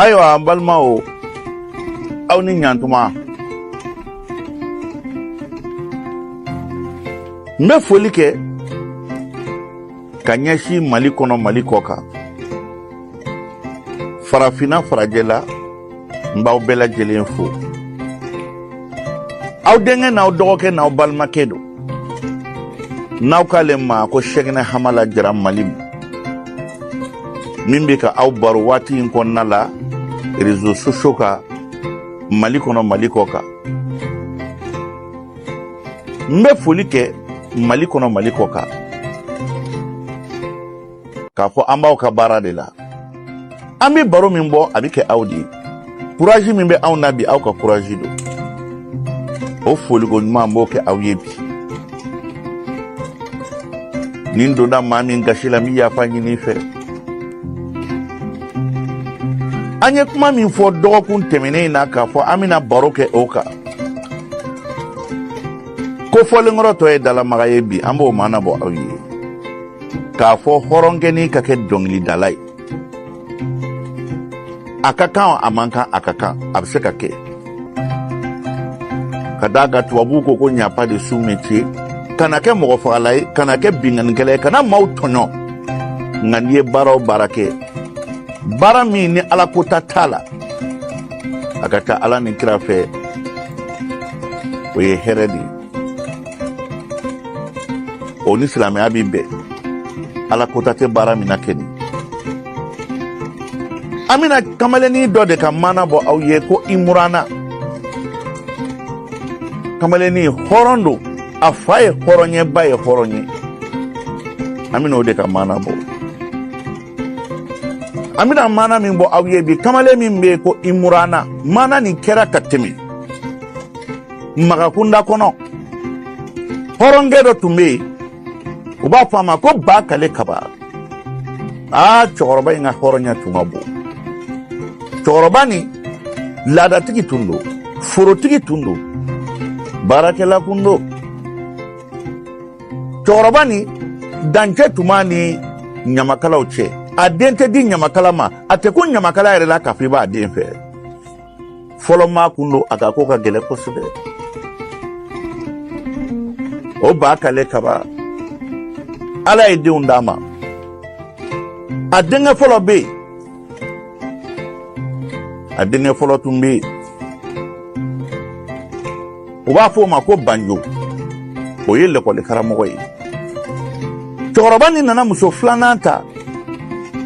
Ayiwa, an balimaw, aw ni ɲantuma. N bɛ foli kɛ ka ɲɛsin Mali kɔnɔ, Mali kɔ kan, farafinna, farajɛla. N b'aw bɛɛ lajɛlen fo. Aw denkɛ n'aw dɔgɔkɛ n'aw balimakɛ don, n'aw k'ale ma ko Sɛkinɛ Hamala Jara Mali, min bɛ ka aw baro waati in kɔnɔna la réseaux sociaux kan, Mali kɔnɔ, Mali kɔ kan. N bɛ foli kɛ Mali kɔnɔ, Mali kɔ kan, k'a fɔ an b'aw ka baara de la. An bɛ baro min bɔ, a bɛ kɛ aw de ye. Courage min bɛ anw na bi, aw ka courage don. O foliko ɲuman, n b'o kɛ aw ye bi. Ni n donna maa min gasi la, n bɛ yafa ɲini i fɛ. An ye kuma min fɔ dɔgɔkun tɛmɛnen in na, k'a fɔ an bɛna baro kɛ o kan, ko fɔlenkɔrɔ tɔ ye dalamaga ye, bi an b'o maana bɔ aw ye, k'a fɔ hɔrɔnkɛnin ka kɛ dɔnkilidala ye, a ka kan, a man kan? A ka kan, a bɛ se ka kɛ, ka d'a kan tubabuw ko il n'y a pas de sous-métier. Kana kɛ mɔgɔ fagala ye, kana kɛ binkannikɛla ye, kana maaw tɔɲɔ, nka n'i ye baara o baara kɛ, baara min ni ala kota t'a la, a ka taa ala ni kira fɛ, o ye hɛrɛ de ye. O ni silamɛya bi bɛn. Ala kota tɛ baara min na kɛ nin. An bɛna kamalennin dɔ de ka maana bɔ aw ye ko Imurana. Kamalennin hɔrɔn don, a fa ye hɔrɔn ye, ba ye hɔrɔn ye. An bɛna o de ka maana bɔ. An bɛna maana min bɔ aw ye bi, kamalen min bɛ yen ko Imurana, maana nin kɛra ka tɛmɛ Magakunda kɔnɔ. Hɔrɔnkɛ dɔ tun bɛ yen, u b'a fɔ a ma ko Bakale Kaba. Aa, cɛkɔrɔba in ka hɔrɔnya tun ka bon. Cɛkɔrɔba nin laadatigi tun don, forotigi tun don, baarakɛla kun don. Cɛkɔrɔba nin, dancɛ tun b'a ni ɲamakalaw cɛ. A den tɛ di ɲamakala ma, a tɛ ko ɲamakala yɛrɛ la k'a fɔ i b'a den fɛ. Fɔlɔ maa kun don, a ka ko ka gɛlɛn kosɛbɛ. O Bakale Kaba, Ala ye denw d'a ma. A denkɛ fɔlɔ bɛ yen, a denkɛ fɔlɔ tun bɛ yen, u b'a fɔ o ma ko Banjo. O ye lɛkɔli karamɔgɔ ye. Cɛkɔrɔba nin nana muso filanan ta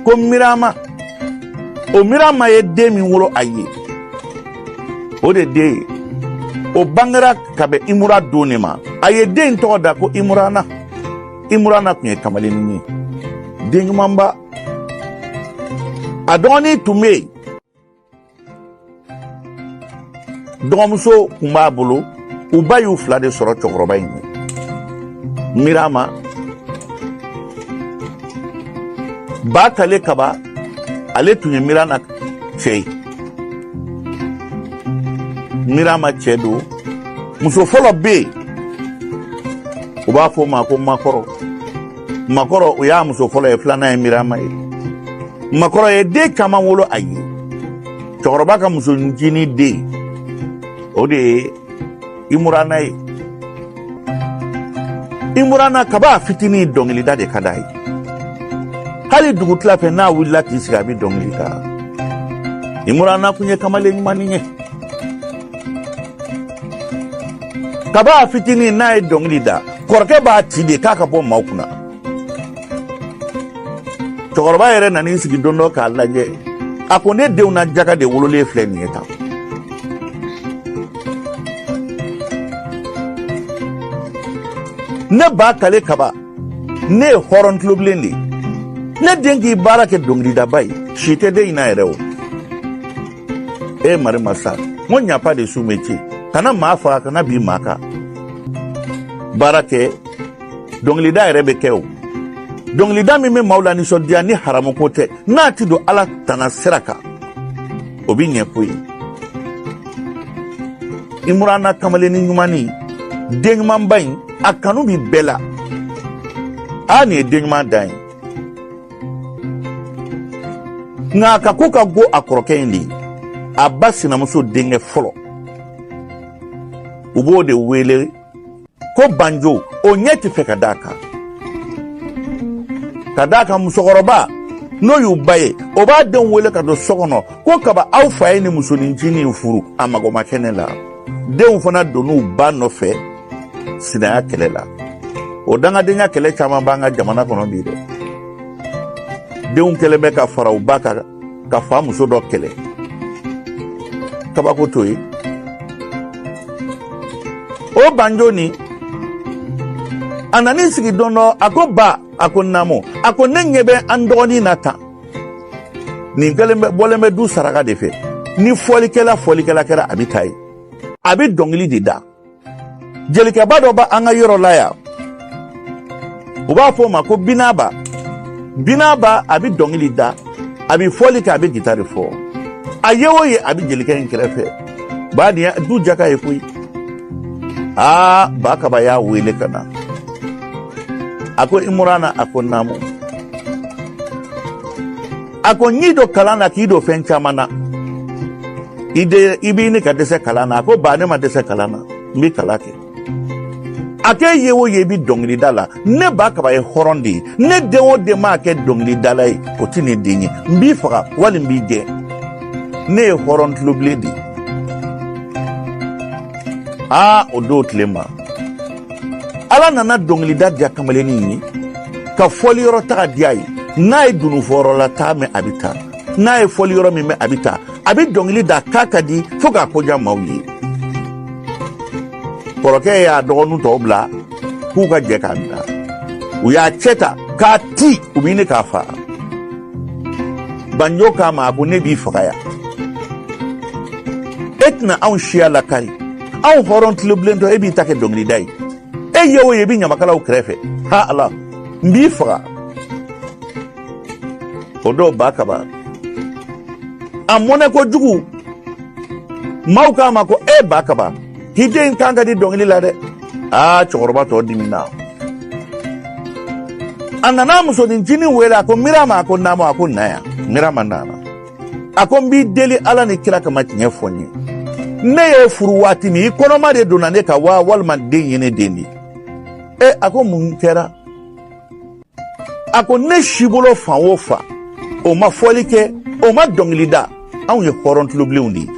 ko Mirama. O Mirama ye den min wolo a ye, o de den ye, o bangera ka bɛn Imura don de ma. A ye den in tɔgɔ da ko Imurana. Imurana tun ye kamalennin ye, den ɲumanba. A dɔgɔnin tun bɛ yen, dɔgɔmuso tun b'a bolo. U ba y'u fila de sɔrɔ cɛkɔrɔba in ye, Mirama. Bakale Kaba, ale tun ye Mirana cɛ ye. Mirama cɛ don. Muso fɔlɔ bɛ yen, u b'a fɔ o ma ko Makɔrɔ. Makɔrɔ, o y'a muso fɔlɔ ye, filanan ye Mirama ye. Makɔrɔ ye den caman wolo a ye. Cɛkɔrɔba ka muso ncinin den, o de ye Imurana ye. Imurana, kab'a fitinin, dɔnkilida de ka d'a ye. Hali dugutila fɛ, n'a wulila k'i sigi, a bɛ dɔnkili da. Imurana kun ye kamalen ɲumannin ye. Kab'a fitinin, n'a ye dɔnkili da, kɔrɔkɛ b'a ci de k'a ka bɔ maaw kunna. Cɛkɔrɔba yɛrɛ nan'i sigi don dɔ k'a lajɛ, a ko: ne denw na jaga de wololen filɛ nin ye tan. Ne Bakale Kaba, ne ye hɔrɔn tulobilen de ye. Ne den k'i baara kɛ dɔnkilidaba ye, si tɛ den in na yɛrɛ. O e mari masa, n ko il n'y a pas de sous-métier. Kana maa faga, kana bin maa kan. Baara kɛ, dɔnkilida yɛrɛ bɛ kɛ. O dɔnkilida min bɛ maaw la nisɔndiya, ni haramu ko tɛ, n'a ti don Ala tana sira kan, o bɛ ɲɛ ko ye. Imurana kamalennin ɲumannin, den ɲumanba in, a kanu bi bɛɛ la. Aa, nin ye den ɲuman dan ye. Nka a ka ko ka go a kɔrɔkɛ in de ye, a ba sinamuso denkɛ fɔlɔ, u b'o de wele ko Banjo. O ɲɛ tɛ fɛ ka d'a kan, ka d'a kan musokɔrɔba n'o y'u ba ye, o b'a denw wele ka don so kɔnɔ ko kaba aw fa ye nin musonincinin in furu, a mago ma kɛ ne la. Denw fana donn'u ba nɔfɛ sinaya kɛlɛ la. O dangadenya kɛlɛ caman b'an ka jamana kɔnɔ bi dɛ. Denw kɛlen bɛ ka fara u ba kan ka fa muso dɔ kɛlɛ. Kabako t'o ye. O Banjo nin, a nan'i sigi don dɔ, a ko ba, a ko naamu, a ko ne ɲɛ bɛ an dɔgɔnin na tan, nin kɛlen bɛ bɔlen bɛ du saraka de fɛ. Ni fɔlikɛla fɔlikɛla kɛra, a bɛ taa yen, a bɛ dɔnkili de da. Jelikɛba dɔ b'an ka yɔrɔ la yan, u b'a fɔ o ma ko Binaba. Binaba, a bɛ dɔnkili da, a bɛ fɔli kɛ, a bɛ gitari fɔ. A ye o ye, a bɛ jelikɛ in kɛrɛfɛ. Ba nin du jaka ye koyi. Aa, Ba Kaba y'a wele ka na. A ko Imurana, a ko naamu, a ko n y'i don kalan na k'i don fɛn caman na, i de i b'i ni ka dɛsɛ kalan na. A ko ba, ne ma dɛsɛ kalan na, n bɛ kalan kɛ. A k'e ye o ye, i bɛ dɔnkilida la. Ne Ba Kaba ye hɔrɔn de ye. Ne den o den m'a kɛ dɔnkilidala ye, o tɛ ne den ye. N b'i faga wali n b'i gɛn. Ne ye hɔrɔn tulobilen de ye. Aa, o don tile ma, Ala nana dɔnkilida diya kamalennin ye, ka fɔliyɔrɔ taga diya ye. N'a ye dununfɔyɔrɔ la taa mɛn, a bɛ taa. N'a ye fɔliyɔrɔ min mɛn, a bɛ taa. A bɛ dɔnkili da k'a ka di fo k'a koja maaw ye. Kɔrɔkɛ y'a dɔgɔnin tɔw bila k'u ka jɛ k'a minɛ. U y'a cɛ ta k'a ti, u bɛ ɲini k'a faga. Banjo k'a ma, a ko ne b'i faga yan, e tɛna anw siya lakari, anw hɔrɔn tulobilentɔ, e b'i ta kɛ dɔnkilida ye. E ye o ye, i bɛ ɲamakalaw kɛrɛfɛ. Ha Ala, n b'i faga. O don Ba Kaba a mɔnɛ kojugu. Maaw k'a ma ko e Ba Kaba, k'i den kan ka di dɔnkili la dɛ. Aa, cɛkɔrɔba tɔ dimina. A nana musonincinin wele, a ko Mirama, a ko naamu, a ko na yan. Mirama nana. A ko n b'i deli Ala ni kira kama, tiɲɛ fɔ n ye. Ne y'e furu waati min, i kɔnɔma de donna ne kan wa, walima den ye ne den de ye? E, a ko mun kɛra? A ko ne sibolo fan o fan, o ma fɔli kɛ, o ma dɔnkili da. Anw ye hɔrɔn tulobilenw de ye.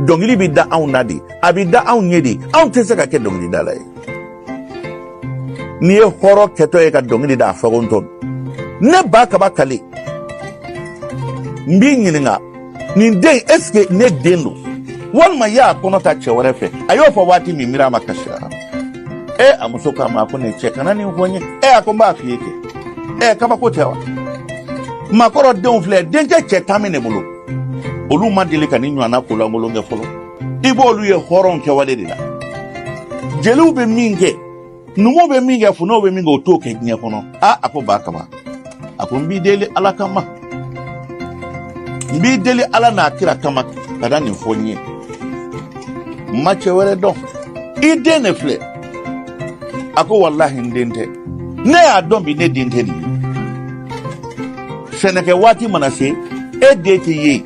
Dɔnkili bɛ da anw na de, a bɛ da anw ɲɛ de. Anw tɛ se ka kɛ dɔnkilidala ye. N'i ye hɔrɔn kɛtɔ ye ka dɔnkili da, a fagontɔ. Ne Ba Kaba kale, n b'i ɲininka, nin den, est ce que ne den don, walima i y'a kɔnɔ ta cɛ wɛrɛ fɛ? A y'o fɔ waati min, Mirama kasira. E, a muso k'a ma, a ko ne cɛ, kana nin fɔ n ye. E, a ko n b'a f'i ye kɛ. E, kabako tɛ wa? Maakɔrɔ denw filɛ, dencɛ cɛ tan bɛ ne bolo, olu ma deli ka nin ɲɔgɔnna kolankolon kɛ fɔlɔ. I b'olu ye hɔrɔn kɛwale de la. Jeliw bɛ min kɛ, numuw bɛ min kɛ, funɛw bɛ min kɛ, o t'o kɛ diɲɛ kɔnɔ. A, a ko Ba Kaba, a ko n b'i deli Ala kama, n b'i deli Ala n'a kira kama, ka da nin fɔ n ye. N ma cɛ wɛrɛ dɔn, i den de filɛ. A ko walahi, n den tɛ. Ne y'a dɔn bi, ne den tɛ nin ye. Sɛnɛkɛ waati mana se, e den tɛ ye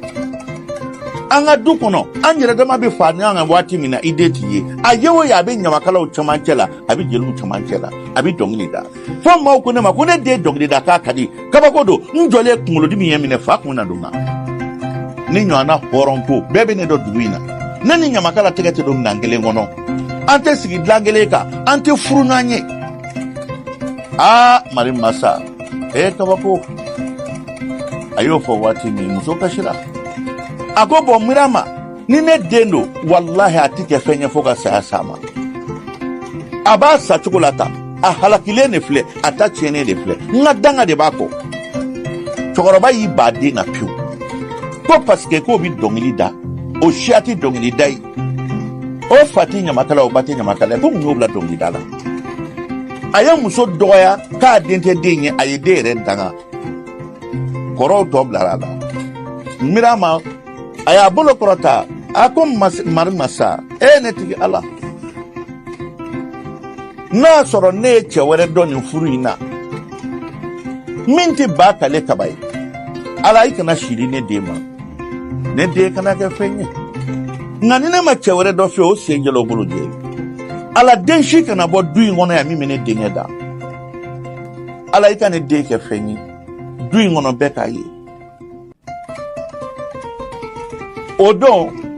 an ka du kɔnɔ. An yɛrɛ dama bɛ fa ɲɔgɔn kan waati min na, i den tɛ ye. A ye o ye, a bɛ ɲamakalaw cɛmancɛ la, a bɛ jeliw cɛmancɛ la, a bɛ dɔnkili da, fo maaw ko ne ma ko ne den dɔnkili da k'a ka di. Kabako don. N jɔlen, kunkolodimi ye minɛ, fa kun na don na. Ni ɲɔgɔnna hɔrɔn ko bɛɛ bɛ ne dɔn dugu in na. Ne ni ɲamakala tɛgɛ tɛ don minɛn kelen kɔnɔ, an tɛ sigi dilan kelen kan, an tɛ furu ɲɔgɔn ye. Aa, mari masa, e kabako. A y'o fɔ waati min, muso kasira. A ko bɔn Mirama, ni ne den don, walahi a ti kɛ fɛn ye fo ka saya s'a ma. A b'a sa cogo la tan, a halakilen de filɛ, a ta tiɲɛnen de filɛ, n ka danga de b'a kɔ. Cɛkɔrɔba y'i ba den na pewu, ko paseke k'o bɛ dɔnkili da, o siya tɛ dɔnkili da ye, o fa tɛ ɲamakala, o ba tɛ ɲamakala ye, ko mun y'o bila dɔnkilida la? A ye muso dɔgɔya k'a den tɛ den ye, a ye den yɛrɛ danga. Kɔrɔw tɔ bilara a la. Mirama, a y'a bolo kɔrɔta, a ko mari masa, e ne tigi Ala, n'a y'a sɔrɔ ne ye cɛ wɛrɛ dɔn nin furu in na min tɛ Ba Kale Kaba ye, Ala, i kana si di ne den ma, ne den kana kɛ fɛn ye. Nka ni ne ma cɛ wɛrɛ dɔ fɛ, o sen jɛla, o bolo jɛ. Ala, den si kana bɔ du in kɔnɔ yan min bɛ ne denkɛ da. Ala, i ka ne den kɛ fɛn ye du in kɔnɔ, bɛɛ k'a ye. O don